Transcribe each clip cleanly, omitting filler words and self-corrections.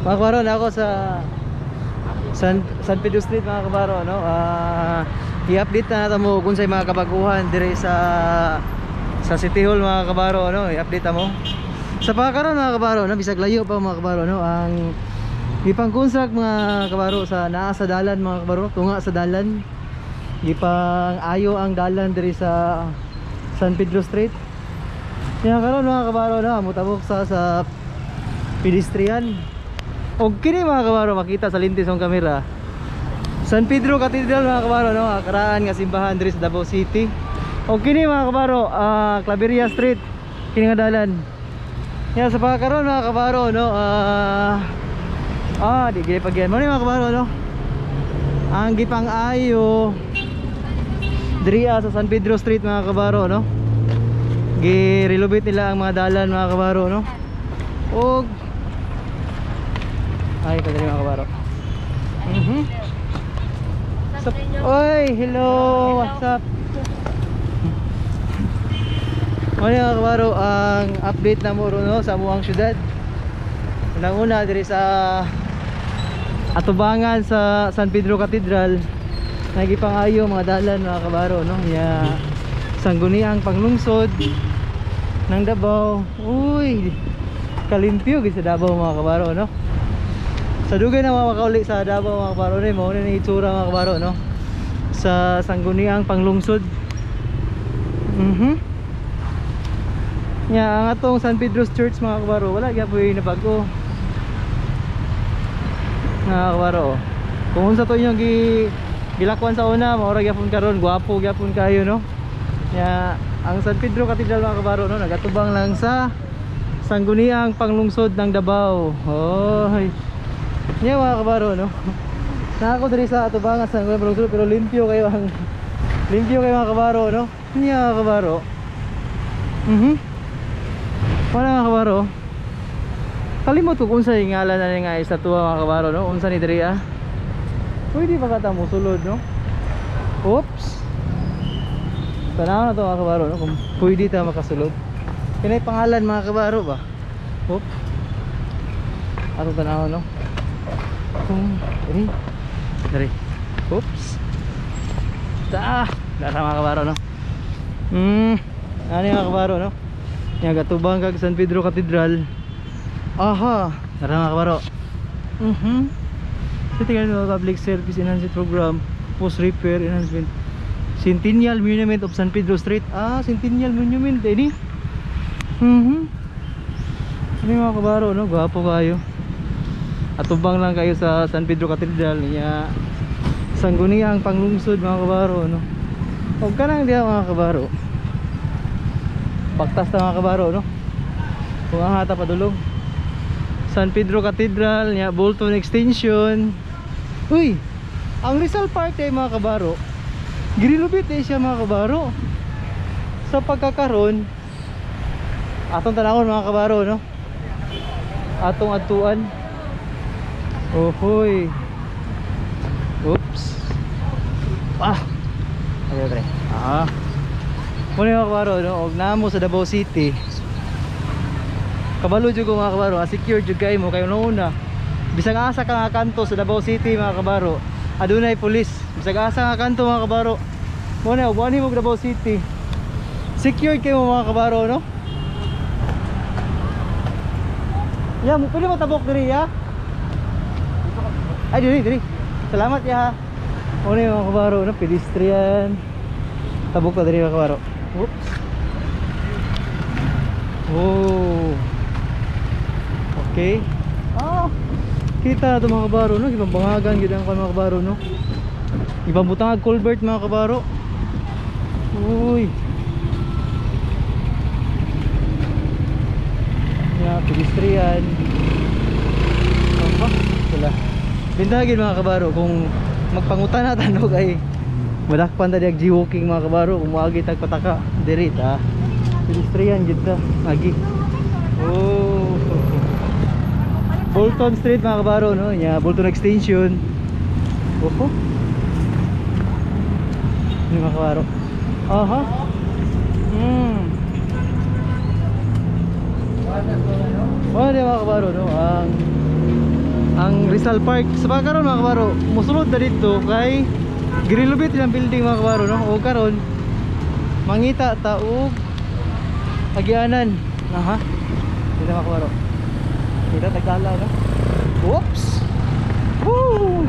Mga kabaro, na ako sa San Pedro Street, mga kabaro, no? I-update na natin mo kung sa mga kabaguhan dire sa City Hall, mga kabaro, no? I-update na mo. Sa pagkaron, mga kabaro, no? Bisag layo pa, mga kabaro, no? Ang gipang-construct, mga kabaro, sa naa sa dalan, mga kabaro, tunga sa dalan. Gipang ayo ang dalan dire sa San Pedro Street. Kaya karon, mga kabaro, no, mutabok sa pedestrian. Og kini, mga kabaro, makita sa lintis ng kamera. San Pedro Cathedral, mga kabaro, no, karaan nga simbahan diri sa Davao City. Og kini, mga kabaro, Claveria Street kini nga dalan. Ya sa pagkaron, mga kabaro, no, di gid pagyan mo ni, mga kabaro, no. Ang gipang-ayo diri sa San Pedro Street, mga kabaro, no. Gi-renovate nila ang mga dalan, mga kabaro, no. Og ay kadali, mga kabaro. So, oy, hello, what's up? Ano, mga kabaro, ang update na mo no, sa amuang syudad. Unang-una diri sa atubangan sa San Pedro Cathedral, nagipangayo mga dalan, mga kabaro, no. Ya sangguniang panglungsod ng Davao. Uy, kalimpyo gid sa Davao, mga kabaro, no. Sa dugay na makauli sa Davao, mga kabaro, ni mao ni itsura, mga kabaro, no, sa sangguniang panglungsod. Nya ang atong San Pedro's Church, mga kabaro, wala gyud nabago, mga kabaro. Kung unsa to inyong gilakwan sa una, mao ra gyapon karon, gwapo gyapon kayo, no. Nya ang San Pedro Cathedral, mga kabaro, no, nagatubang lang sa sangguniang panglungsod ng Davao. Hoy. Nya, mga kabaro, no. Na ako diri sa atubangan sa sangguniang panglungsod, pero limpyo kayo ang limpyo kayo, mga kabaro, no. Nya, mga kabaro. Wala, mga kabaro. Kalimot ko kung unsa yung ngalan na nga estatwa, mga kabaro, no. Unsa ni diri ah? Pwede ba ka musulod, no? Oops. Tanaw na to, mga kabaro, no, kung pwede ta makasulod. Kinay pangalan, mga kabaro, ba? Oop. Ato tanaw, no. Kung diri. Diri. Oops. Ta, dara, mga kabaro, no. Ano mga kabaro, no? Nya gatubang kag San Pedro Cathedral. Aha, tara, mga kabaro. City Public Service Enhancement Program, Post Repair Enhancement. Centennial Monument of San Pedro Street. Ah, Centennial Monument eh ni. Ano mga kabaro, no? Gwapo kayo. Atubang lang kayo sa San Pedro Cathedral niya. Sangguniang panglungsod, mga kabaro, no. Huwag ka nang diha, mga kabaro. Baktas na, mga kabaro, no. Kung ang hata padulong. San Pedro Cathedral niya, Bolton Extension. Uy, ang Rizal Park eh, mga kabaro. Girilubit eh siya, mga kabaro. Sa pagkakaron atong tanawon, mga kabaro, no. Atong atuan. Ohoy. Oops. Ah. Ayun, pre. Ah. Muna, mga kabaro, no, og namo sa Davao City. Kabalo jud ko, mga kabaro, secure jud kay mo kayo una. Bisag asa ka nga kanto sa Davao City, mga kabaro, adunay pulis. Bisag asa nga kanto, mga kabaro. Muna uban mo Davao City. Secured kayo, mga kabaro, no. Ya, mo pwede mo tabok diri ya. Ay, diri diri. Salamat ya. Muna, mga kabaro, no, pedestrian. Tabok ta diri, mga kabaro. Oops. Oh. Okay. Ah, kita na ito, mga kabaro, no. Ibang bangagan gid ang mga kabaro, no. Ibang butang culvert, mga kabaro. Uy. Ya, pedestrian. Oh, wala. Bintagin, mga kabaro, kung magpangutan na tanog ay madakpan ta diag G-walking, mga kabaro, kung moagi tag pataka diri ta. Pedestrian gid ta. Agi. Oh. Bolton Street, mga kabaro, no. Nya Bolton Extension. Oho. Ini, mga kabaro. Aha. Oh, di, mga kabaro, no, ang Ang Rizal Park. Sa pagkaron, mga kabaro, musulod na dito kay girelobate ilang building, mga kabaro, no? O karon mangita ta og agianan. Aha. Dito, mga kabaro. Kita tagdala, no? Whoops. Woo!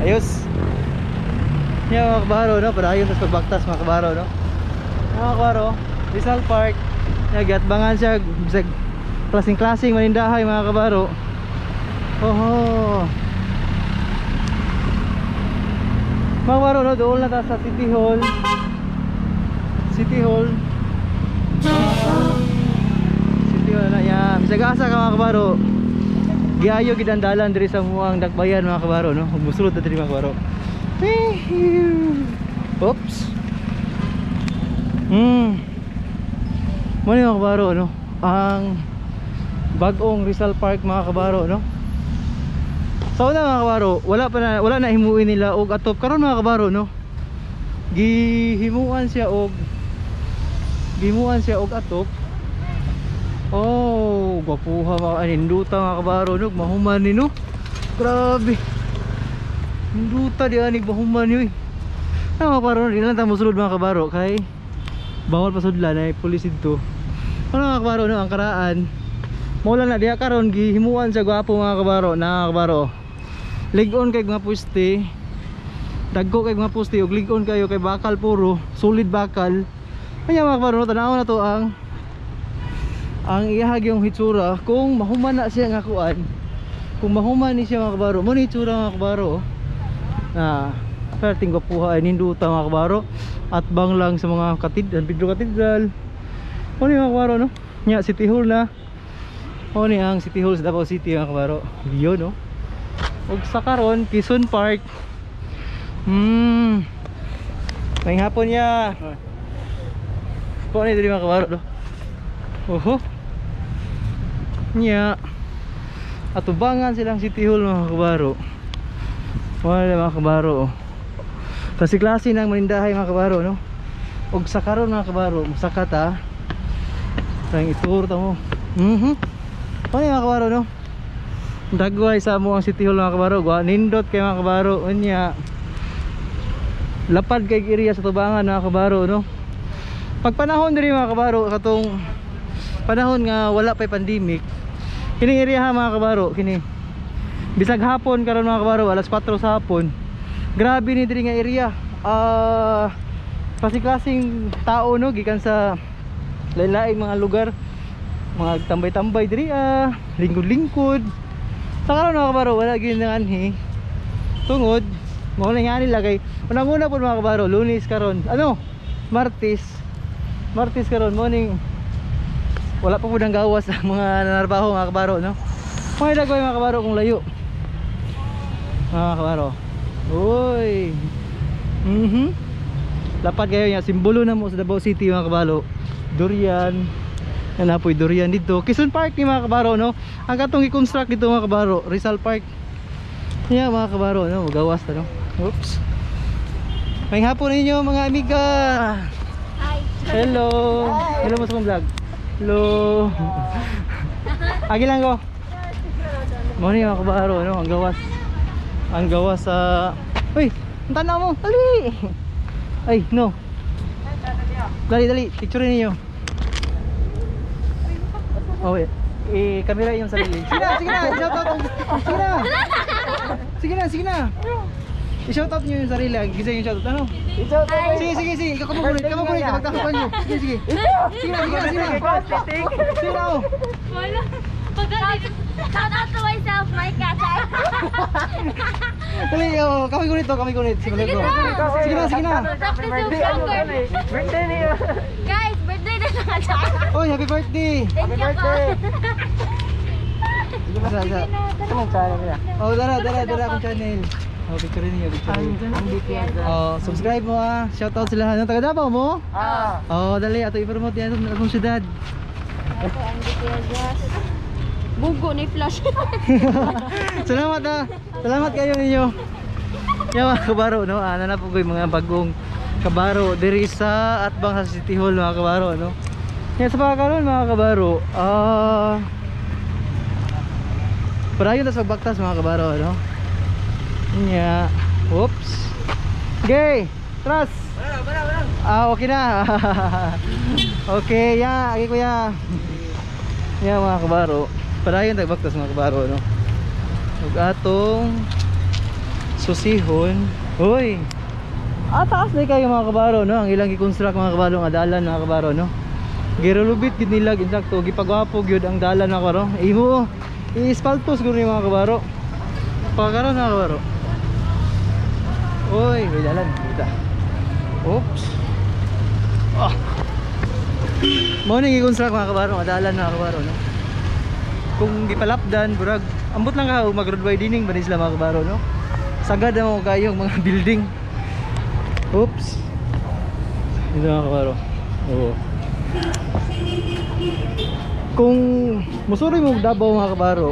Ayos. Yan, mga kabaro, no? Padayon sa pagbaktas, mga kabaro, no? Mga kabaro, Rizal Park. Nagatbangan siya bisag klaseng-klaseng manindahay, mga kabaro. Oho. Mga kabaro, no, doon na ta sa City Hall. City Hall. City Hall na yan. Bisag asa ka, mga kabaro. Giayo gid ang dalan diri sa muang Dakbayan, mga kabaro, no. Musulod na diri, mga kabaro. Oops. Mo ni, mga kabaro, no. Ang bagong Rizal Park, mga kabaro, no. Sa una, mga kabaro, wala pa na, wala na himuin nila og atop karon, mga kabaro, no. Gihimuan siya og atop. Oh, gwapuha mga aninduta, mga kabaro, no, mahuman ni, no. Grabe. Ninduta di ani mahuman ni, uy. Ah, mga kabaro, di lang ta mosulod, mga kabaro, kay bawal pasudlan ay pulis dito. Ano, mga kabaro, no, ang karaan. Mo lang na diha karon gihimuan sa gwapo, mga kabaro, na kabaro. Lig-on kay mga puste. Dagko kay mga puste ug lig-on kayo kay bakal puro, solid bakal. Kanya, mga kabaro, no, tan-aw na to ang iyahag yung hitsura kung mahuman na siya nga kuan. Kung mahuman ni siya, mga kabaro, mo ni hitsura, mga kabaro. Na perting gwapuha ay ninduta, mga kabaro. At bang lang sa mga katedral, Pedro Cathedral. Mo ni, mga kabaro, no. Nya City Hall na. Mo ni ang City Hall sa Davao City, mga kabaro. Yun, no. Ug sa karon Quezon Park. May hapon niya. Po ni diri, mga kabaro, no. Oho. Nya. Atubangan silang City Hall, mga kabaro. Wala, mga kabaro, oh. Kasi klase ng manindahay, mga kabaro, no. Ug sa karon, mga kabaro, musaka ta. Tang itur ta mo. Ano, mga kabaro, no? Dagway sa mo ang City Hall, mga kabaro. Gwa nindot kay, mga kabaro. Unya. Lapad kay area sa tubangan, mga kabaro, no. Pag panahon diri, mga kabaro, katong panahon nga wala pay pandemic. Kining area ha, mga kabaro, kini. Bisag hapon karon, mga kabaro, alas 4 sa hapon. Grabe ni diri nga area. Ah, klase-klaseng tao, no, gikan sa lain-laing mga lugar. Mga tambay-tambay diri ah, lingkod-lingkod. Sa karon, mga kabaro, wala gyud nang anhi. Tungod mao na nga nila kay unang-una po, mga kabaro, Lunes karon. Ano? Martes. Martes karon morning. Wala pa po nang gawas ang mga nanarbaho, mga kabaro, no. Mga dagway, mga kabaro, kung layo. Mga kabaro. Uy. Lapad kayo niya, simbolo na mo sa Davao City, mga kabalo. Durian. Yan na po'y durian dito. Quezon Park ni, mga kabaro, no. Ang katong i-construct dito, mga kabaro, Rizal Park. Yeah, mga kabaro, no, gawas ta, no. Oops. May hapon ninyo, mga amiga. Hi. Hello. Hello mo sa akong vlog. Hello. Agi lang ko. Mo ni, mga kabaro, no, ang gawas. Ang gawas sa. Uy, ang tanaw mo. Dali. Ay, no. Dali, dali. Picture ninyo. Oh, wait. Eh, kamera yung sarili. Sige na, sige na. Shout out. Sige na. Sige na, sige na. I-shout out niyo yung sarili. Gisa yung shout out. Ano? Sige, sige, sige. Ikaw kamo kulit. Kamo kulit. Magtakapan niyo. Sige, sige. Sige na, sige na, sige na. Sige na, oh. Wala. Shout out to myself, my cat. Dali, oh, kami kulit to, kami kulit. Sige na. Sige na, sige na. Practice yung vlogger. Birthday niya. Guys, birthday na lang siya. Oy, happy birthday. Thank you po. Isa, isa. Anong channel niya? Oh, dara, dara, dara akong channel. Oh, picture niyo, picture niyo. Ang BTS. Oh, subscribe mo ah. Shout out sila. Ano, taga Davao mo? Ah. Oh, dali ato i-promote yan atong atong syudad. Ako ang BTS. Bugo na flash. Salamat ah. Salamat kayo ninyo. Yan, mga kabaro, no. Ana na po ko yung mga bagong kabaro diri sa atbang sa City Hall, mga kabaro, no. Yan sa pagkaroon, mga kabaro. Ah. Padayon tas pagbaktas, mga kabaro, no? Nya. Oops. Okay, trust. Ah, okay na. Okay, ya, okay, kuya. Ya, mga kabaro. Padayon tag baktas, mga kabaro, no? Ug atong susihon. Hoy. Ah, taas na kayo, mga kabaro, no? Ang ilang gi-construct, mga kabaro, nga dalan, mga kabaro, no? Girulubit gid nila insakto, gipagwapo gyud ang dalan, mga kabaro. Imo i-espalto siguro ni, mga kabaro. Pagkaron, mga kabaro. Uy, may dalan dito. Oops. Ah. Mao ni gi-construct, mga kabaro, nga dalan, mga kabaro, no? Kung gipalapdan, burag ambot lang ka mag road widening ba ni sila, mga kabaro, no? Sagad na mo kayong mga building. Oops. Ito, mga kabaro. Oo. Kung musuroy mo og Davao, mga kabaro,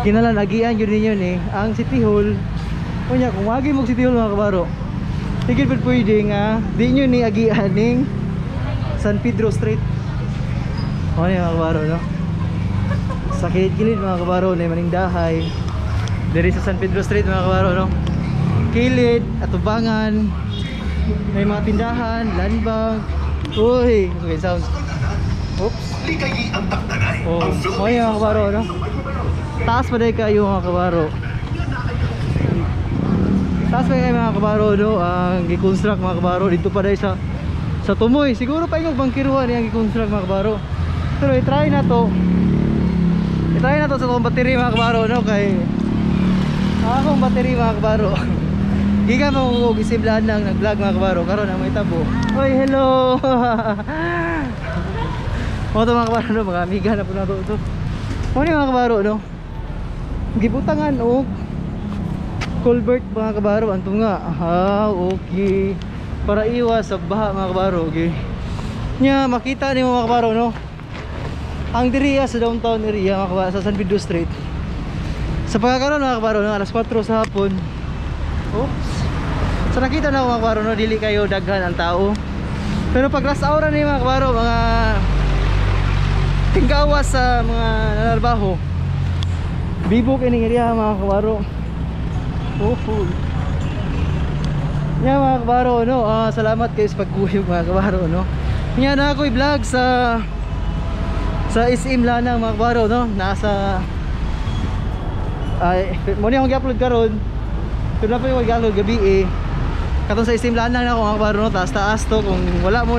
kinalan agian yun ninyo ni ang City Hall. Unya kung wagi mo City Hall, mga kabaro, tigil pud pwede nga di nyo ni agian ning San Pedro Street. O ni, mga kabaro, no? Sa kilid-kilid, mga kabaro, na manindahay diri sa San Pedro Street, mga kabaro, no? Kilid, atubangan, may mga tindahan, land bank. Uy, okay, sounds. Oops. Oh, okay, mga kabaro, no? Taas pa dahil kayo, mga kabaro. Taas pa kayo, mga kabaro, no? Ang gi-construct, mga kabaro, dito pa dahil sa Tumoy. Siguro pa yung bangkiruan ang gi-construct, mga kabaro. Pero i-try na to. I-try na to sa tong battery, mga kabaro, no? Kay ang akong battery, mga kabaro. Gikan mo og isiblaan lang nag-vlog, mga kabaro, karon ang may tabo. Oy, hello. Mo to, mga kabaro, no, mga amiga na po na to. To. Mo ni, mga kabaro, no. Gibutangan og culvert, mga kabaro, ang tunga. Ah, okay. Para iwas sa baha, mga kabaro, okay. Nya makita nimo, mga kabaro, no. Ang diriya sa downtown area, mga kabaro, sa San Pedro Street. Sa pagkakaroon, mga kabaro, no, alas 4 sa hapon. Oops. So nakita na ako, mga kabaro, no, dili kayo daghan ang tao. Pero pag last hour ni, mga kabaro, mga tinggawas sa mga nanarbaho, bibo kining area, mga kabaro. Oh, full. Nya, mga kabaro, no, ah, salamat kayo sa pagkuyog, mga kabaro, no. Nya na ako i-vlog sa SM Lanang, mga kabaro, no. Nasa ay mo ni akong gi-upload karon. Pero na pa yung gi-upload gabi eh. Katong sa SM Lanang na ako, mga kabaro, no, taas taas to kung wala mo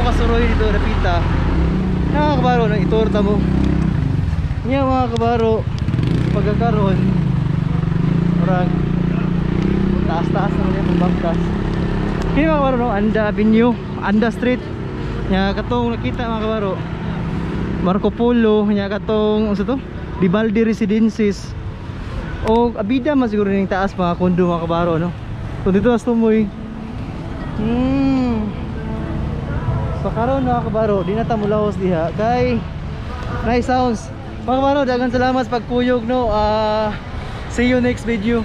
kasuroy dito napita. Na, mga kabaro, no, iturta mo. Nya, mga kabaro, pagkakaroon murag taas-taas naman yung bangkas. Kini, mga kabaro, no, Anda Avenue, Anda Street. Nya katong nakita, mga kabaro, Marco Polo, nya katong unsa to? Dibalde Residences. O Abida man siguro ning taas mga kondo, mga kabaro, no. So dito as tumoy. So karon, mga kabaro, di na ta mulaos diha kay nice sounds. Mga kabaro, daghang salamat sa pagkuyog, no. Ah, see you next video.